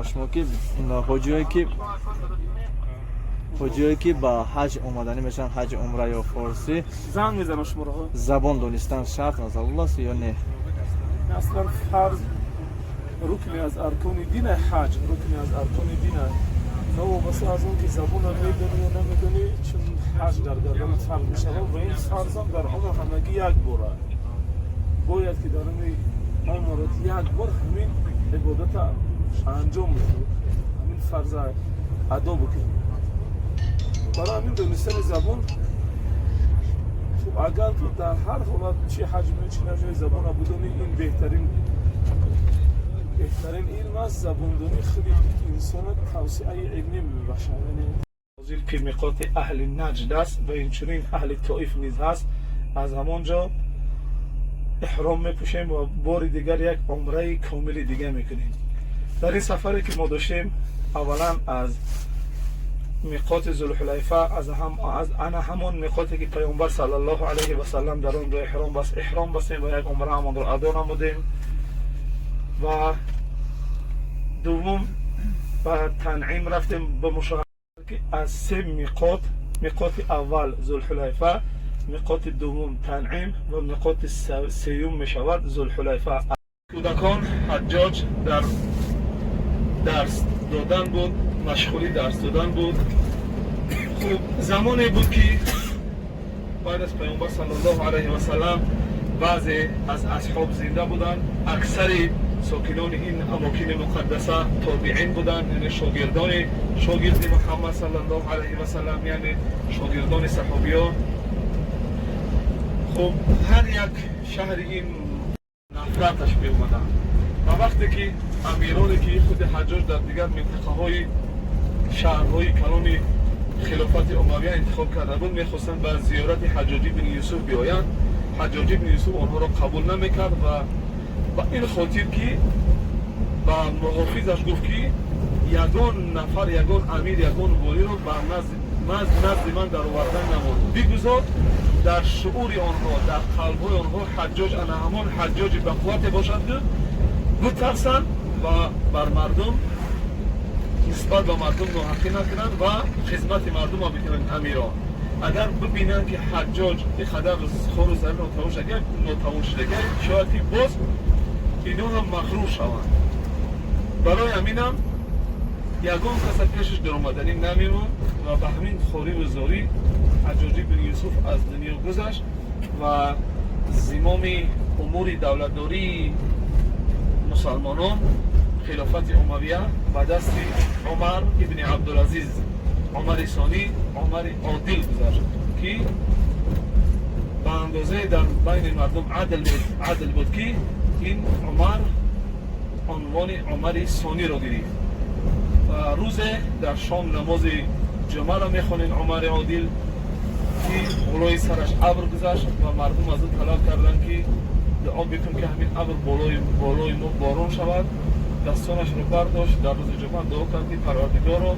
Шумо ки ҳоҷиҳое ки ба ҳаҷ омаданӣ мешаванд, ҳаҷи умра ё форсӣ, Занг мезанам шуморо. Забон донистан шарт зарур аст ё не? Аслан фарз, рукне аз аркони дина, ҳаҷ рукне аз аркони дина. Новобаста аз он ки забонро медонӣ ё намедонӣ, чун ҳаҷ дар гарданат фарз мешавад ва ин фарзам дар умр ҳамагӣ як бора, бояд ки дар умрат як бор ҳамин ибодата анҷом бидиҳӣ, ҳамин фарза адо бикунӣ. Барои ҳамин донистани забон хуб, агар ту дар ҳар ҳолат, чи ҳаҷ меои, чи наҷои, забонро бидонӣ, ин беҳтарин илм аст. Забондонӣ худи инсона тавсеаи илмӣ мебахшад. Яъне ҳозир ки миқоти аҳли Наҷд аст ва инчунин аҳли Тоиф низ ҳаст, аз ҳамон ҷо эҳром мепӯшем ва бори дигар як умраи комили дига мекунем. Дар ин сафаре ки мо доштем, аввалан аз миқоти Зулҳулайфа, аз ана ҳамон миқоте ки Паёмбар саллаллоҳу алайҳи васаллам дар он ҷо эҳром баст, эҳром бастем ва як умра ҳамонро адо намудем ва дуввум ба Танъим рафтем. Ба мушоҳада ки аз се миқот, миқоти аввал Зулҳулайфа, миқоти дуввум Танъим ва миқоти сеюм мешавад Зулҳулайфа. Кӯдакон, Ҳаҷҷоҷ дар дарс додан буд, машғули дарс додан буд. Хуб, замоне буд ки баъд аз Паёмбар саллаллоҳу алайҳи васаллам баъзе аз асҳоб зинда буданд. Аксари сокинони ин амокини муқаддаса тобиин буданд, яъне шогирдони шогирди Муҳаммад саллаллоҳу алайҳи васаллам, яъне шогирдони саҳобиён. Хуб, ҳар як шаҳри ин нафраташ меомаданд ва вақте ки амироне ки худи Ҳаҷҷоҷ дар дигар минтақаҳои шаҳрҳои калони хилофати Умавия интихоб карда буд, мехостанд ба зиёрати Ҳаҷҷоҷ ибни Юсуф биёянд, Ҳаҷҷоҷ ибни Юсуф онҳоро қабул намекард ва ба ин хотир ки ба муҳофизаш гуфт ки ягон нафар, ягон амир, ягон волиро ба назди ман даровардан намонд, бигузор дар шуури онҳо, дар қалбҳои онҳо Ҳаҷҷоҷ ана ҳамон Ҳаҷҷоҷи бақуввате бошад, ки битарсанд ва бар мардум, нисбат ба мардум ноҳақӣ накунанд ва хизмати мардумро бикунанд. Амирон агар бибинанд ки Ҳаҷҷоҷ ин қадар хору залил нотавон шудага, шояд ки боз ино ҳам мағрур шаванд. Барои ҳаминам ягон каса пешаш даромаданӣ намемонд ва ба ҳамин хориву зорӣ Ҳаҷҷоҷ ибни Юсуф аз дунё гузашт ва зимоми умури давлатдории мусалмонон, хилофати Умавия, ба дасти Умар ибни Абдулазиз, Умари Сонӣ, Умари Одил гузашт, ки ба андозае дар байни мардум адл буд, ки ин Умар унвони Умари Сониро гирифт. Ва рӯзе дар Шом намози ҷумъаро мехонед Умари Одил, ки болои сараш абр гузашт ва мардум аз ӯ талаб карданд ки дуо бикун ки ҳамин абр болои мо борон шавад. Дастонашро бардошт, дар рӯзи ҷумъа дуо кард ки Парвардигоро,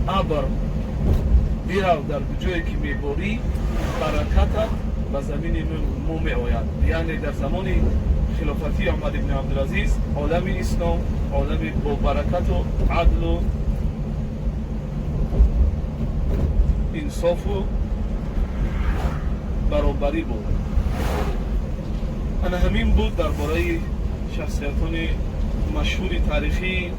абр бирав, дар ҷое ки меборӣ, баракатат ба замини мо меояд. Яъне дар замони хилофатии Умар ибни Абдулазиз олами ислом олами бо баракату адлу инсофу баробарӣ буд. Ана ҳамин буд дар бораи шахсиятони машҳури таърихии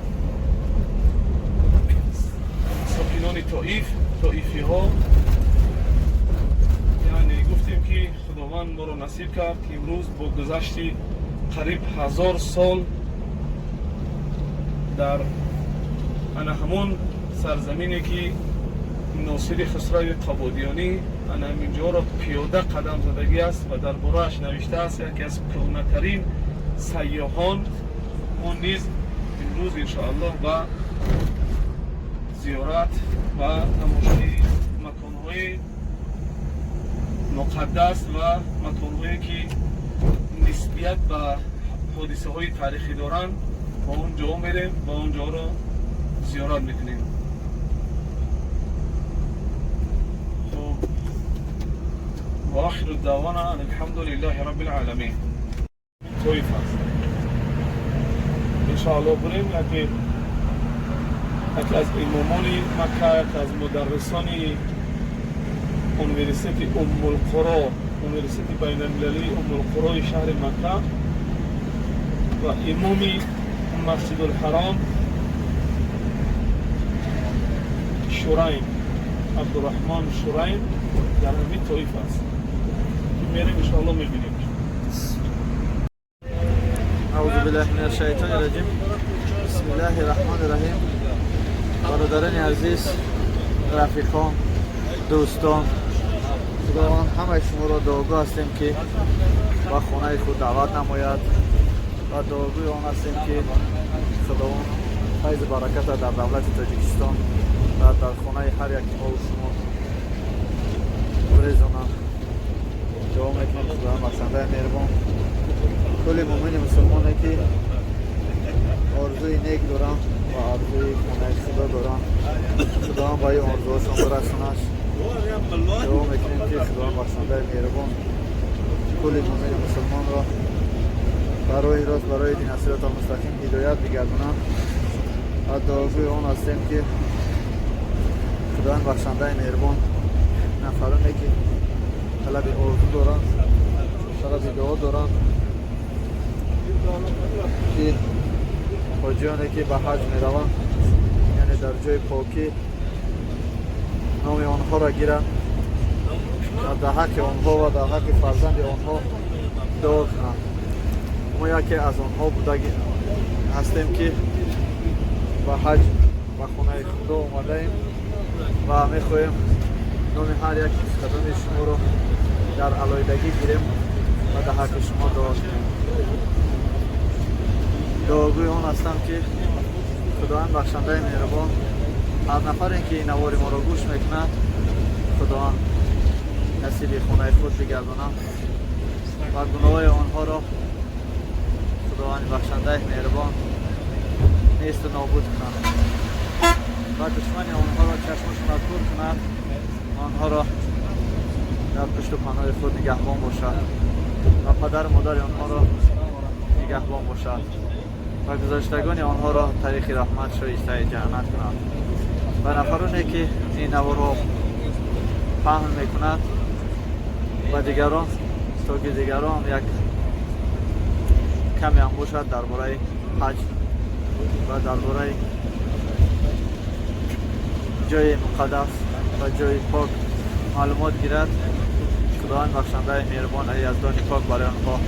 сокинони Тоиф, тоифиҳо. Яъне гуфтем ки Худованд моро насиб кард ки имрӯз бо гузашти қариб 1000 сол дар ана ҳамон сарзамине ки Носири Хусрави Қабодиёнӣ ана ҳаминҷоро пиёда қадам задагӣ аст ва дар борааш навиштааст, яке аз кӯҳнатарин сайёҳон, мо низ имрӯз иншоаллоҳ ба зиёрат ва тамошои маконҳои муқаддас ва маконҳое ки нисбият ба ҳодисаҳои таърихӣ доранд, ба он ҷо мерем ва он ҷоро зиёрат мекунем. Хуб, وآخر دعوانا أن الحمد لله رب العالمين. Тоиф аст. Иншоалло бурем. Яке аз имомони Макка, яке аз мударрисони университети Уммулқуро, университети байналмилалии Уммулқурои шаҳри Макка ва имоми Масҷидулҳаром Шурайм, Абдурраҳмон Шурайм дар ҳамин Тоиф аст, ки мерем, иншоалло мебинем. أعوذ بالله من الشیطان الرجیم. بسم الله الرحمن الرحیم. برادران عزیز، رفیقان، دوستان، خداوند همه شما را دعاگو هستیم که به خانه خود دعوت نماید و دعاگوی آن هستیم که خداوند فیض برکت در دولت تاجیکستان و در خانه هر یک ما و شما برزانند. دعا میکنیم خداوند بخشنده مهربان کل مؤمن مسلمانه که آرزوی نیک دارن و آرزوی خانه خدا دارن، خداوند به این آرزوهاشون برسونش. دعا میکنیم که خداوند بخشنده مهربان کل مؤمن مسلمان را برای راست، برای دین صراط مستقیم هدایت بگردونند و دعاگوی آن هستیم که خداوند بخشنده مهربان نفرانی که طلب آرزو دارند، طلب دعا دارند که حاجیانی که به حج میروند، یعنی در جای پاکی نام آنها را گیرند و در حق آنها و در حق فرزند آنها دعا کنند. ما یکی از آنها بوده هستیم که به حج به خانه خدا آمده ایم و میخواهیم نام هر یک کدام شما را در علایدگی گیریم و در حق شما دعا کنیم. دعاگوی آن هستم که خداوند بخشنده مهربان هر نفری که این نوار ما را گوش میکند، خداوند نصیب خانه خود بگرداند و گناه آنها را خداوند بخشنده مهربان نیست و نابود کند و دشمن آنها را چشمشون را کور کند، آنها را در پشت و پناه خود نگهبان باشد و پدر و مادر آنها را نگهبان باشد و گذشتگان آنها را طریق رحمت شایسته جنت کند و نفرانی که این نوار را پهن میکند و دیگران، تا که دیگران یک کمی هم باشد درباره حج و درباره جای مقدس و جای پاک معلومات گیرد. خداوند بخشنده مهربان ای یزدان پاک برای آنها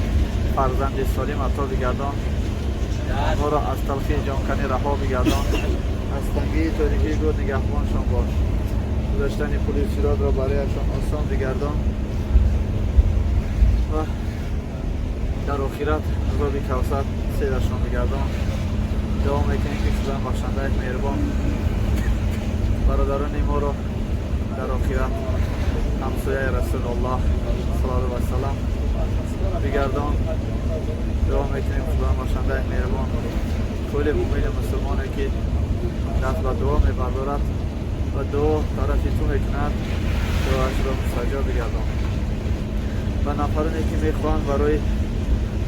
فرزند سالم عطا بگردان، آنها را از تلخی جانکنی رها بگردان، از تنگی تاریکی گور نگهبانشان باش، گذاشتن پل صراط را برایشان آسان بگردان و در آخرت عذاب کوثر سیرشان بگردان. دعا میکنیم که خداوند بخشنده مهربان برادران ما را در آخرت همسایه رسول الله صلی الله علیه و سلم بگردان. دعا میکنیم خداوند بخشنده مهربان کل مؤمن مسلمانه که دست به دعا میبردارد و دعا طرف تو میکند، دعاش را مستجاب بگردان و نفرانی که میخواهند برای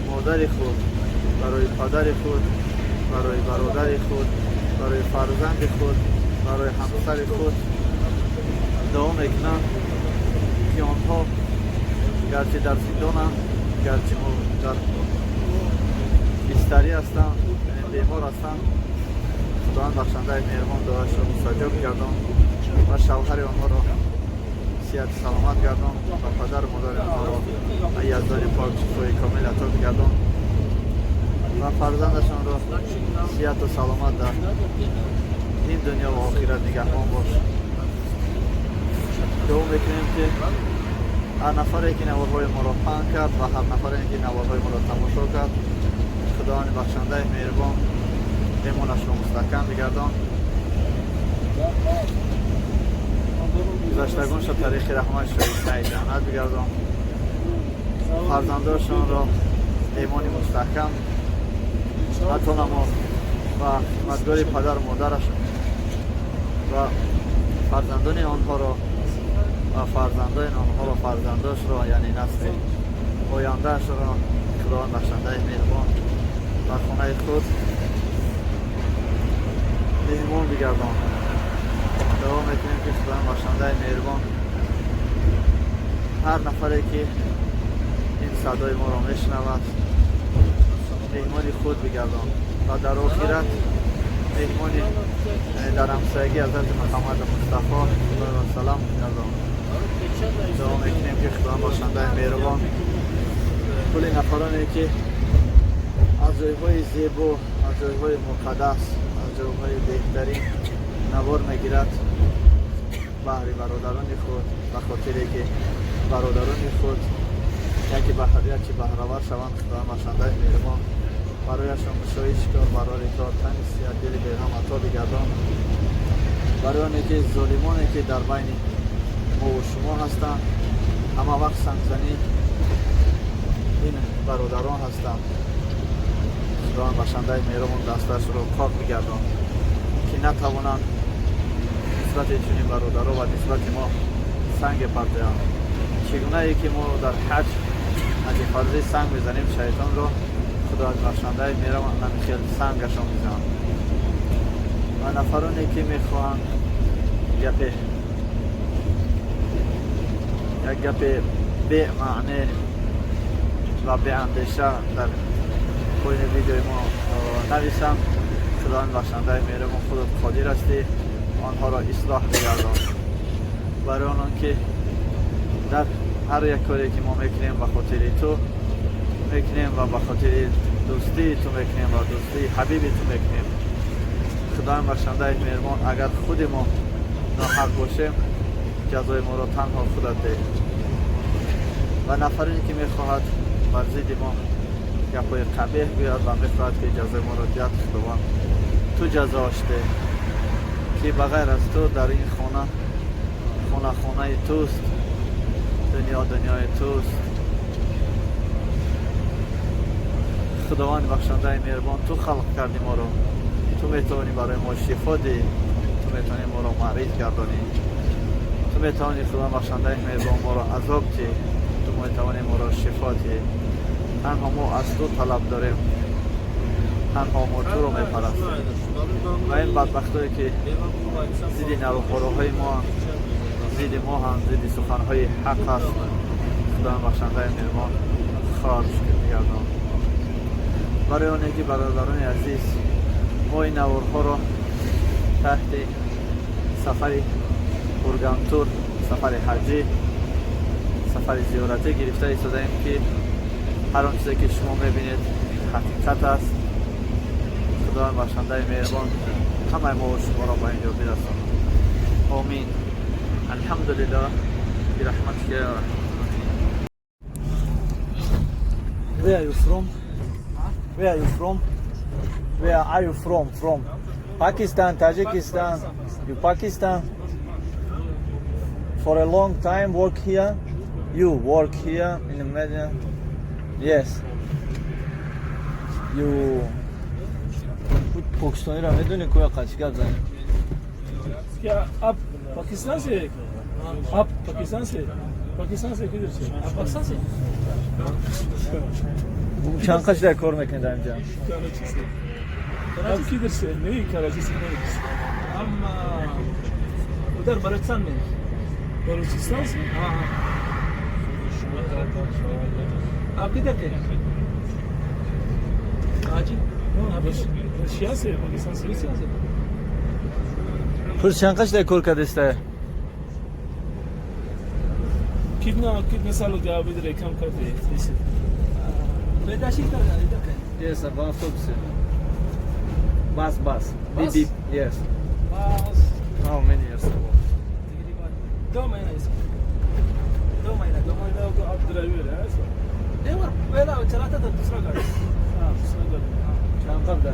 مادر خود، برای پدر خود، برای برادر خود، برای فرزند خود، برای همسر خود دعا میکنند که آنها گرچه در زندانند، گرچه در بستری هستند، یعنی بیمار هستند، خداوند بخشنده مهربان دعایش را مستجاب گردان و شوهر آنها را صحت سلامت گردان و پدر و مادر آنها را یزدان پاک شفای کامل عطا بگردان و فرزندشان را صحت و سلامت در این دنیا و آخرت نگهبان باش. دعا میکنیم که هر نفری که نوارهای ما را پهن کرد و هر نفری که نوارهای ما را تماشا کرد، خداوند بخشنده مهربان ایمانش را مستحکم بگردان، گذشتگانش را طریق رحمت شایسته جنت بگردان، فرزندانشان را ایمان مستحکم عطا نما و خدمتگار پدر و مادرش و فرزندان آنها را و فرزندان آنها را، فرزنداش را، یعنی نسل آیندهش را خداوند بخشنده مهربان در خانه خود Меҳрибон бигардон. Дуо мекунем, ки Худои бахшандаи меҳрибон ҳар нафаре, ки ин садои моро мешунавад, меҳмони худ бигардон ва дар охират меҳмони дар ҳамсоягии ҳазрати Муҳаммади Мустафо салам бигардон. Дуо мекунем, ки Худои бахшандаи меҳрибон кулли нафароне, ки аз ҷойҳои зебо, аз ҷойҳои муқаддас, аз ҷойҳои беҳтарин навор мегирад баҳри бародарони худ, ба хотире ки бародарони худ яке баҳравар шаванд, Худои бахшандаи меҳрибон барояшон кушоиши кор, барори кор, тани сиҳат, дили беғам ато бигардон. Барои оне ки золимоне, ки дар байни мову шумо ҳастанд, ҳама вақт сангзанӣ ин бародарон ҳастанд, Худованд бахшандаи меҳрубон дасташро пок бигардон, ки натавонанд нисбати чунин бародаро ва нисбати мо санге партоянд. Чӣ гунае ки мо дар ҳаҷ, ҳаҷи фарзӣ, санг мезанем шайтонро, Худованд бахшандаи меҳрубон ҳамин хел сангашон мезананд. Ва нафароне, ки мехоҳанд гапе, як гапе бемаъне ва беандеша дар поини видеои мо нависанд, Худованд бахшандаи меҳрубон, худат қодир ҳастӣ, онҳоро ислоҳ бигардон. Барои онон ки дар ҳар як коре, ки мо мекунем, ба хотири ту мекунем ва ба хотири дӯстии ту мекунем ва дӯстии ҳабиби ту мекунем. Худованд бахшандаи меҳрубон, агар худи мо ноҳақ бошем, ҷазои моро танҳо худат деҳ. Ва нафаре, ки мехоҳад бар зидди мо гапҳои қабеҳ гӯяд ва мехоҳад, ки ҷазои моро диҳад, Худованд, ту ҷазоаш деҳ, ки ба ғайр аз ту дар ин хона, хона хонаи туст, дунё дунёи туст. Худованди бахшандаи меҳрубон, ту халқ кардӣ моро, ту метавонӣ барои мо шифо диҳӣ, ту метавонӣ моро мариз гардонӣ, ту метавонӣ, Худованд бахшандаи меҳрубон, моро азоб диҳӣ, ту метавонӣ моро шифо диҳӣ. Танҳо мо аз ту талаб дорем, танҳо мо туро мепарастем. Ва ин бадбахтое, ки зидди наворҳои мо, зидди мо ҳам, зидди суханҳои ҳақ аст, Худованд бахшандаи меҳрубон, хорш бигардон. Барои оне ки, бародарони азиз, мо ин наворҳоро таҳти сафари Ургантур, сафари ҳаҷӣ, сафари зиёратӣ гирифта истодаем, ки ҳар он чизе, ки шумо мебинед, ин ҳақиқат аст. Худованд бахшандаи меҳрубон ҳамаи мо шуморо ба инҷо бирасонад. Омин. Алҳамдулиллоҳ бирахматика я арҳамар. Where are you from? Where are you from? Where are you from? From Pakistan, Tajikistan? You Pakistan? For a long time work here? You work here in the Medina? Yes. You Покистониро медонӣ, куя қачи гап занем? क्या आप पाकिस्तान से? आप पाकिस्तान से? पाकिस्तान से किधर से? आप पाकिस्तान से? Чанд қачида кор мекунед дар инҷа? कराची से। आप किधर से? नहीं, कराची से नहीं। हम उधर बलूचिस्तान में। बलूचिस्तान से? हाँ। आप किधर थे? हाँ जी, आप रशिया से, पाकिस्तान से। रशिया से? Пурс, чанд қачида кор кардиста? कितना कितने साल हो गया आप इधर काम करते हैं इसे? पैदाशी कर इधर का? Yes, в автобусе. Bus, bus. Bus? Beep, beep. Yes. बस। How many years ago? तकरीबन 2 महीना, इसको 2 महीना। 2 महीना हो गया। आप ड्राइवर है ऐसा? नहीं, और पहला चलाता था दूसरा गाड़ी। हाँ, दूसरा गाड़ी। Чанд қабда?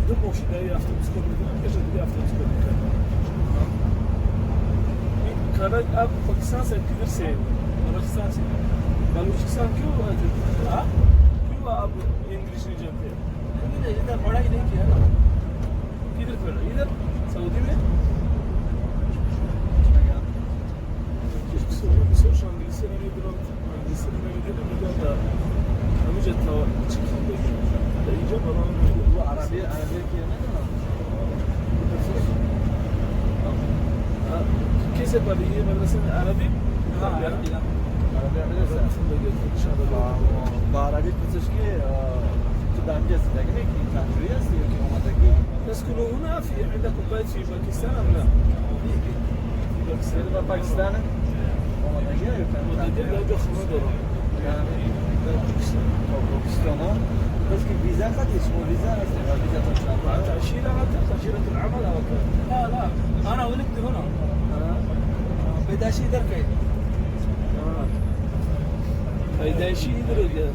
2 моҳ шуда автобус кор мекунам, пеш аз дига автобус кор мекардам. आप पाकिस्तान से किधर से? बलूचिस्तान से। बलूचिस्तान। क्यों आए थे? हाँ? क्यों आप इंग्लिश नहीं जानते? नहीं, इधर पढ़ाई नहीं किया ना। किधर पढ़ा? इधर सऊदी में? Бисёрш англисӣ намедонанд, англисӣ намедонам, мегӯянд дар ҳамиҷа то чӣ хондагӣ, дар инҷо ба ман Арабия, арабия ки намедонам. कैसे पढ़ी ये मदरसे में अरबी? हाँ, अरबी। Ба арабӣ пурсиш, ки ту дар инҷа зиндагӣ мекунӣ, танҷурӣ ҳастӣ ё ки омадагӣ? تسكن هنا؟ في عندكم بيت في باكستان أم لا؟ في باكستان. Ба Покистон омадагӣ ё مدة خونه دارم. Покистон بس ки виза хати шумо виза ҳастем ва визатон чанд? تأشيرة، تأشيرة العمل أو كذا؟ لا لا، انا ولدت هنا. پیدایشی इधर के. پیدایشی इधर गया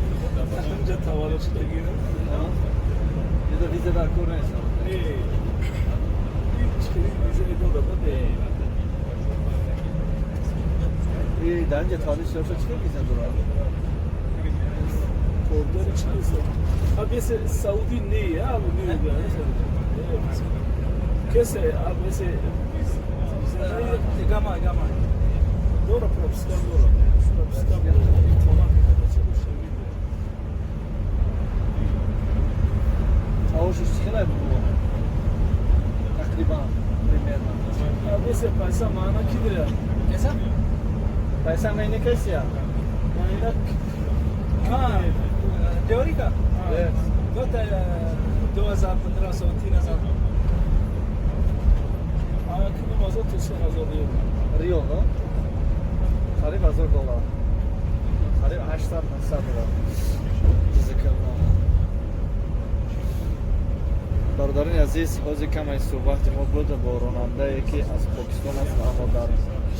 инҷа таваллуд шудагӣ. Виза, виза дар кор нест. Не, виза дорад. Дар инҷа таваллуд шуда, чӣ виза дорад? Кордори чӣ нест. अब जैसे सऊदी नहीं है, अब नहीं हो गया कैसे? अब ऐसे वीजा नहीं है। इकामा, इकामा. دورة пропуска, дора пропуска. Иқома. Маошиш чӣ хеле тақрибан, примерно? अब ऐसे पैसा माना किधर है? कैसा? पैसा महीने कैसे आता? महीना? हाँ, ड्राइवरी का बहुत, 2000, 1500, 3000. кунем ҳазор то 3000 евро. Риёл, но қариб 1000 доллар, қариб 800, 900 доллар. Ҷазакаллоҳ. Бародарони азиз, ҳозир камаи суҳбати мо буд бо ронандае, ки аз Покистон аст, аммо дар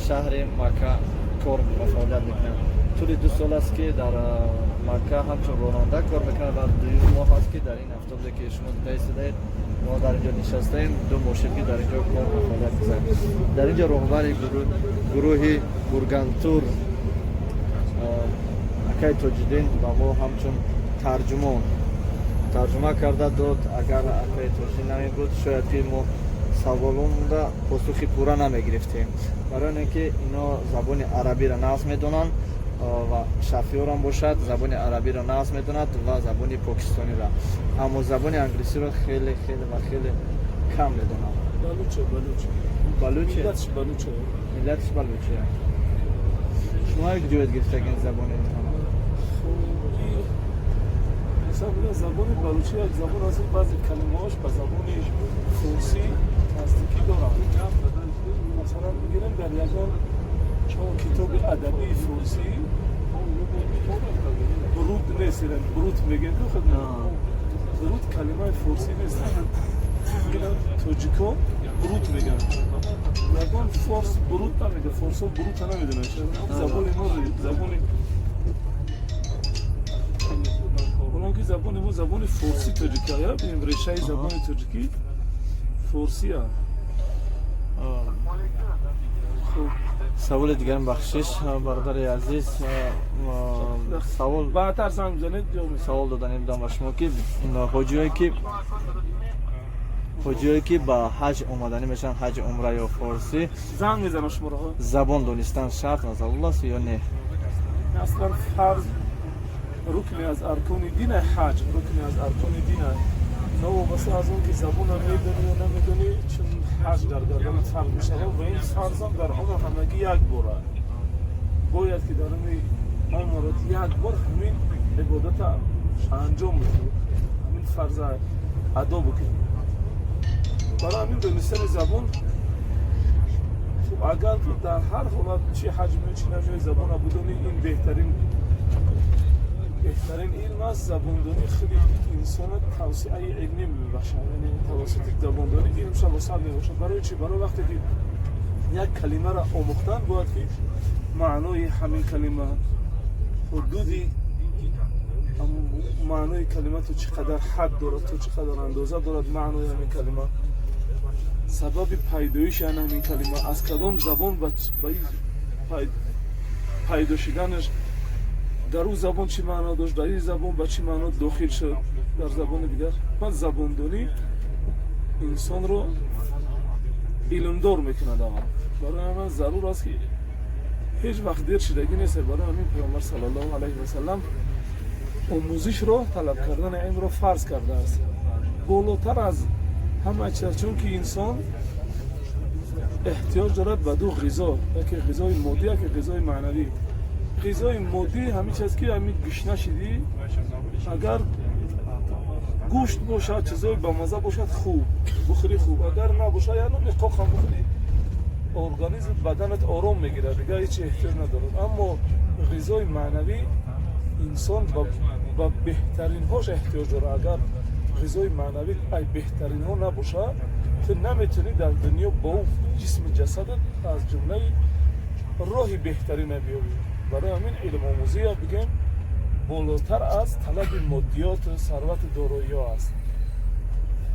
шаҳри Макка кор ва фаъолият мекунад. Тӯли 2 сол аст, ки дар Макка ҳамчун ронанда кор мекунад ва дуюм моҳ аст, ки дар ин автобусе, ки шумо дида истодаед, мо дар инҷо нишастаем, ду мошин, ки дар инҷо кор ва фаъолият мекунад. Дар инҷо роҳбари гурӯҳи Бургантур, акаи Тоҷиддин, ба мо ҳамчун тарҷумон тарҷума карда дод. Агар акаи Тоҷиддин намебуд, шояд ки мо саволонда посухи пурра намегирифтем, барои он ки ино забони арабиро нағз медонанд ва шофёрам бошад, забони арабиро нағз медонад ва забони покистониро, аммо забони англисиро хеле, хеле ва хеле кам медонад. Балуче, балуче. Балуче. Миллатш балуче. Миллатш балуче. Шумо як ҷояд гирифтагин забони? Масалан, забони балучӣ як забон аст, баъзе калимаҳош ба забони форсӣ наздикӣ доранд. Масалан, бигирем, дар ягон китоби адабии форсӣ бруд нест. Бруд мегӯем ки худ бруд калимаи форсӣ нест. Тоҷико бруд мегӯянд, ягон форс бруд намегӯяд. Форсо брута намедонанд. Забони мо забони онон ки забони мо забони форсӣ тоҷикия, бинем, решаи забони тоҷикӣ форсия. Хуб. Саволи дигарам, бахшиш, бародари азиз, савол. Баъдтар занг бизанед ҷавоб медиҳам. Савол доданем дам ба шумо, ки ҳоҷиҳое ки ба ҳаҷ омаданӣ мешаванд, ҳаҷи умра ё форсӣ, Занг мезанам шуморо. забон донистан шарт ва зарур аст ё не? Аслан фарз, рукне аз аркони дин, ҳаҷ рукне аз аркони дин, новобаста аз он ки забонро медонӣ ё намедонӣ, чун ҳаҷ дар гарданат фарз мешавад ва ин фарзам дар умр ҳамагӣ як бора бояд, ки дар ҳамин умрат як бор ҳамин ибодата анҷом бидиҳӣ, ҳамин фарза адо бикунӣ. Барои ҳамин донистани забон хуб. Агар ту дар ҳар ҳолат, чи ҳаҷ меои, чи намеои, забонро бидонӣ, ин беҳтарин, беҳтарин илм аст. Забондонӣ худи инсона тавсеаи илмӣ мебахшад, яъне тавассути забондонӣ илмша вусъат мебошад. Барои чи? Барои вақте ки як калимаро омӯхтан, бояд ки маънои ҳамин калима, ҳудуди маънои калима то чӣ қадар ҳад дорад, то чӣ қадар андоза дорад маънои ҳамин калима, сабаби пайдоиши ана ҳамин калима аз кадом забон ба пайдо шиданаш, дар ӯ забон чӣ маъно дошт, дар ин забон ба чӣ маъно дохил шуд, дар забони дигар. Ман забондонӣ инсонро илмдор мекунад. Аввал барои ҳамин зарур аст, ки ҳеҷ вақт дер шидагӣ нест. Барои ҳамин Паёмбар саллаллоҳу алайҳи васаллам омӯзишро, талаб кардани илмро фарз кардааст болотар аз ҳама чиз, чунки инсон Эҳтиёҷ дорад ба ду ғизо: яке ғизои моддӣ, яке ғизои маънавӣ. Ғизои моддӣ ҳамин чиз, ки ҳамин гушна шидӣ, агар гӯшт бошад, чизои бамаза бошад, хуб бухӯрӣ, хуб. Агар набошад, як нони қоқ ҳам бухӯрӣ, организм, баданат ором мегирад, дигар ҳеҷ эҳтиёҷ надорад. Аммо ғизои маънавӣ инсон ба беҳтаринҳош эҳтиёҷ дорад. Агар ғизои маънавӣ ай беҳтаринҳо набошад, ту наметавонӣ дар дунё бо ӯ ҷисми ҷасадат аз ҷумлаи роҳи беҳтарина биёбӣ. Барои ҳамин илмомӯзия, бигем, болотар аз талаби моддиёту сарвату дороиҳо аст.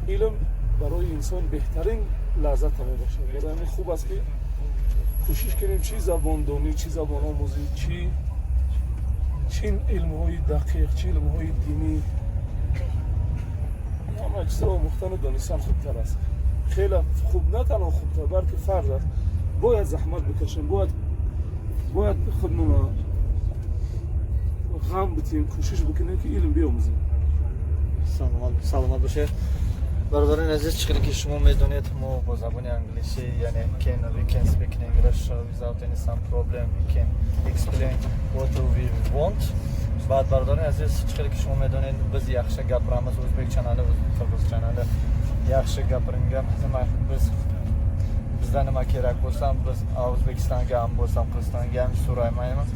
Илм барои инсон беҳтарин лаззата мебошад. Барои ҳамин хуб аст, ки кӯшиш кунем, чӣ забондонӣ, чӣ забономӯзӣ, чӣ илмҳои дақиқ, чӣ илмҳои динӣ, ҳама чизро омӯхтану донистан хубтар аст. Хеле хуб, на танҳо хубтар, балки фарз аст. Бояд заҳмат бикашем, бояд худмона ғам битем, кӯшиш бикунем, ки илм биомӯзем. Саломат бошед, бародарони азиз. Чӣ хеле ки шумо медонед, мо бо забони англисӣ, яъне can we can speak in English without any some problem. We can explain what we want. Баъд, бародарони азиз, чӣ хеле ки шумо медонед, biz yaxshi gapiramiz, o'zbekchanali, qirg'izchanali yaxshi gapiringan. Nima, biz bizda nima kerak bo'lsa, biz O'zbekistonga ham bo'lsam, Qirg'izistonga ham so'raymayman.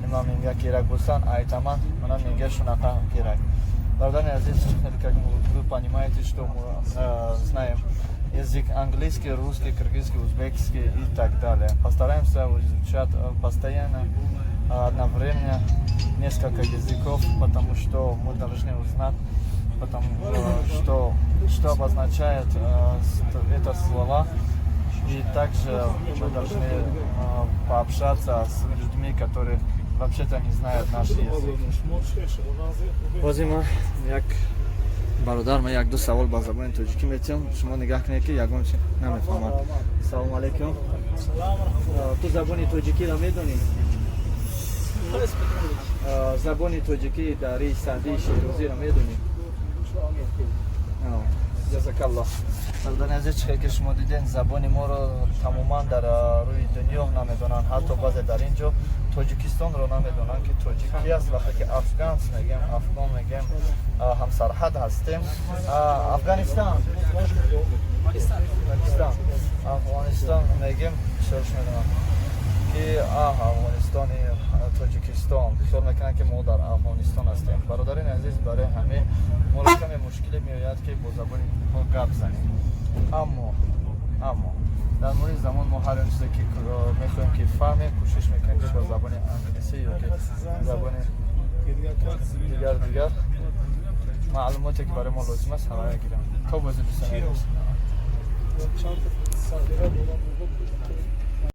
Nima menga kerak bo'lsa, aytaman: mana, menga shunaqa kerak. Бародари азиз, как вы понимаете, что мы знаем язык английский, русский, кыргызский, узбекский и так далее. Постараемся изучать постоянно, одновременно несколько языков, потому что мы должны узнать, потому что обозначает это слова. И также мы должны пообщаться с людьми, которые вообще-то не знают наш язык. Бози ма як бародар, ма як ду савол ба забони тоҷикӣ метиҳам, шумо нигаҳ кунед, ки ягон чи намефаҳмад. Салому алейкум. Ту забони тоҷикиро медонӣ? Забони тоҷикӣ дарии Саъдии Шерозиро медонӣ? Ҷазакаллоҳ. Бародари азиз, чӣ ки шумо дидем, забони моро тамоман дар рӯи дунё намедонанд. Ҳатто баъзе дар ин ҷо Тоҷикистонро намедонанд, ки тоҷик ки аст. Вақте ки афганс мегем, афгон мегем, ҳамсарҳад ҳастем. Афганистан, Пакистан, Афғонистон мегем, бисёрш медонам, ки Афғонистони Тоҷикистон, хиёл мекунанд, ки мо дар Афғонистон ҳастем. Бародарини азиз, барои ҳамин моро каме мушкиле меояд, ки бо забони мо гап занем. Аммо дар мавриди замон мо ҳар он чизе ки мехоҳем, ки фаҳмем, кӯшиш мекунем, ки бо забони англисӣ ё ки забони дигар маълумоте, ки барои мо лозим аст, ҳамая гирем. То бози, дӯстони азиз. Чанд та сағира дорам.